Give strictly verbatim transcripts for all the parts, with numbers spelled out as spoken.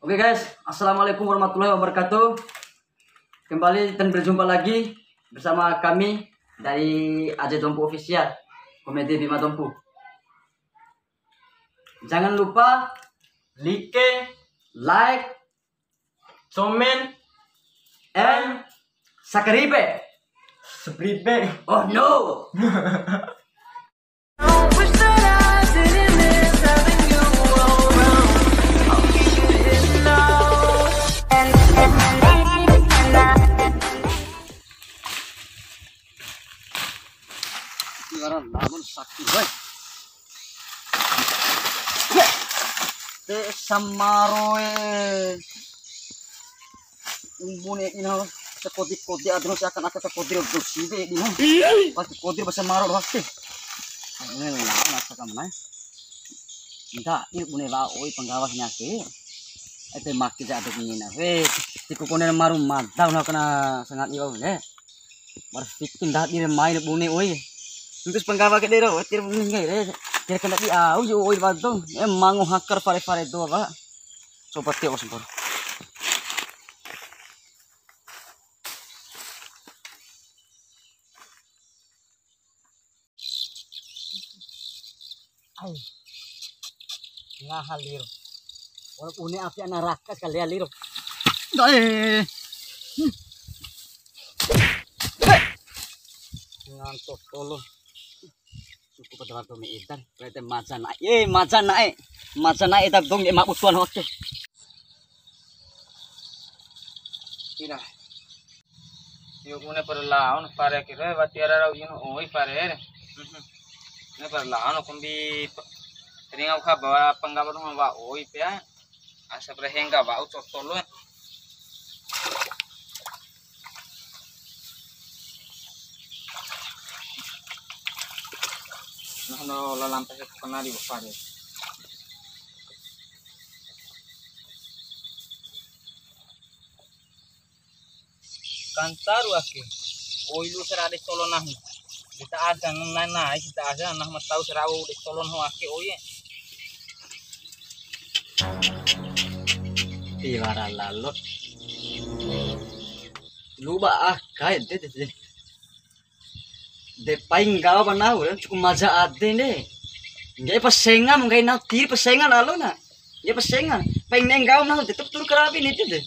Oke guys, assalamualaikum warahmatullahi wabarakatuh. Kembali dan berjumpa lagi bersama kami dari Aja Dompu Official, Komedi Bima Dompu. Jangan lupa like, like, comment, and subscribe. Subscribe. Oh no. Wara lamun sakti, woi. Te samaro e. Umbun e ina sakodi-kodi ade seakan-akan sakodi ro dosi de dina. Pas kodi ba samaro doho ake. Ini lah, nasa kam nai. Nda, ini bune lao oi panggawa si ake. Ede maki ja ade mina. Weh, tiku kone maru mada na kena sangat iwa le. Mar fiki ndadi re mai bune oi. Terus panggawa ke dero, tir bune ngai re. Tir kena di au ju oi badong. Eh, mango hakar fare-fare do ba. Sobat tio sempor. Ai. Ngaha liro. Wala bune api ana raka sekali ya liro. Dai. Nganto tolo. Cukup pada waktu mi idan. Berarti maja naik. Eh, maja naik. Maja naik tapi dong dia mabuk tuan oke. Ina. Yo, bune perlaon, pare kira, wati ara rau ino, oi, pare. Ini perlaon, kumbi pe-, ringa uka bawa penggawa rumah wa, oi, pea. Asa berhengga, wa, ucok tolo. Nah, no, lalampe kena di pare. Kancaru ake. Oi lu sera de tolo nahu. Kita asa nai nai kita asa nah matau sera de tolo nahu ake oi. Tiwara lalo. Lu ba aka ede de. De pai nggawa ba nahu re, cuku maja ade de. Ngge'e pa senga, nggahi nahu tiri pa senga lalo na. Ngge'e pa senga. Pai ne'e nggawa nahu de, tetep turu karawi ni de.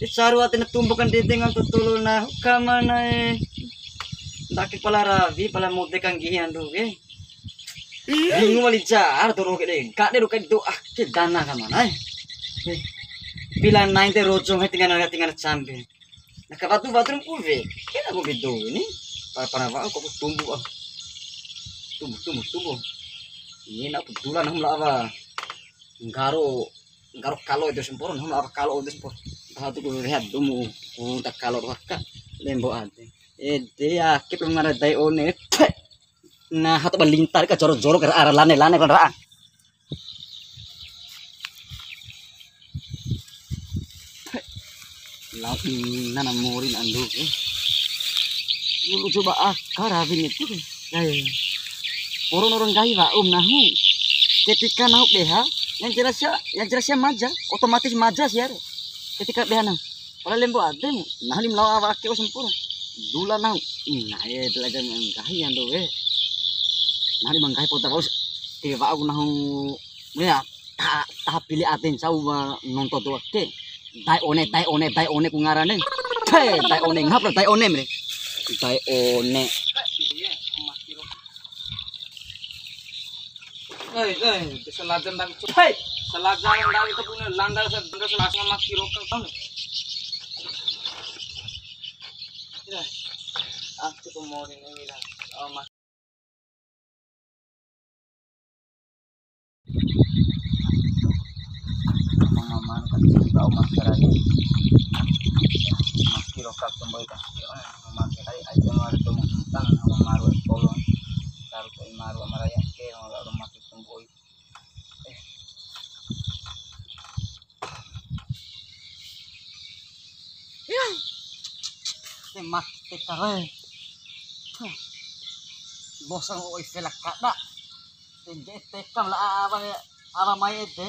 De caru ade na tumbukan de dengan totolo nahu kamana e. Ndake pala rawi, pala mode kanggihi andu ke. Bingung wali jar, toro ke de. Kade ro kai doa ke dana kamana e. Pila nai de rojo ngai tingana, tingana cambe. Na kawatu-watu pu we. Kena ku bedo ni. Para-para wa'u kok tumbuh, ah. Tumbuh, tumbuh, tumbuh. Ini nak dula nahu ma lao awa. Nggaro, nggaro kalo ede sampuru, nahu ma lao awa kalo ede sampuru. Taha tu ku weha domu, ku ta kalo doho aka. Lembo ade. Ede ake pemangara dai one. Nah, hatu ba linta ka joro-joro ka ara lane-lane kon ra'a. Lao ina na mori na andu ke. Lu coba aka rawi ni tu. Ya, ya, ya. Poro noro nggahi wa'u nahu. Ketika nahu beha, yang jelas ya, yang jelas ya maja, otomatis maja sia re. Ketika beha nahu. Pala lembo ade mu, nahu di ma lao awa ake wa'u sampuru. Dula nahu, ina e, dula aja nggahi ando we. Nahu di ma nggahi poda wa'u, ti wa'u nahu, ya, taha, taha pili ade ncau ma nonto dou ake. Dai one, dai one, dai one ku ngarane. He, dai one, ngaha pa dai one mre. Dai one. Ei, ei, salaja ndai, cuk. Hei, salaja ndai, kita punya landa, landa, salaja maki rokok, tau nggak? Ya. Ah, itu mau ini, Wira. Oh, mas. Mama, mama, kan, bau masker aja. Maki rokok, kembali kasih, oh, mama, kira aja, mau ada teman, tentang, sama maru, tolong. Taruh ke maru, sama raya, oke, mau ada rumah. Te mate teka re. Bosong oi fela kada. Te ngge'e teka la awa, awa mai ede.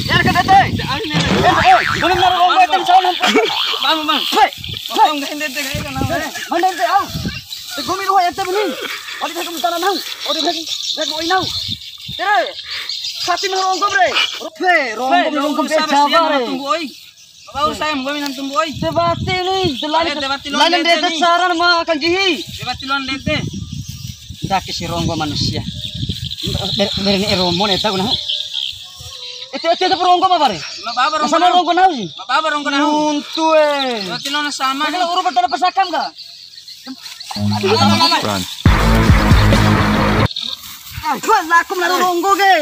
Ede ka ndede. Ede, eh, nggomi naru ronggo ede, salah. Bang, bang. Hei, hei. Bang, ndede, ndede, kayak kenapa? Mana ndede, au? Te nggomi ruha ede beni. Wali kayak kentana nau. Wali kayak, kayak mau inau. Tere. Sati naru ronggo, bre. Bre, ronggo, ronggo, ronggo sama beca, siang, bare. Tunggu, oi. Bapak saya, nggomi nang tunggu, oi. Te wati ni, te lain, eh, te wati loan lain ndede ndede ni. Cara ma kanggihi. Te wati loan ndede. Ndake si ronggo manusia. Ber-, berani romo ne tahu nah. Ede, ede, ede ronggo apa, bare? Ma baba ronggo. Sama nahu. Ronggo nahu sih. Ma baba ronggo nahu. Untu, eh. Te wati loan sama ni. Kalau urut bertanda pesakam, kak? Run. Ah, gua laku naru ronggo ke.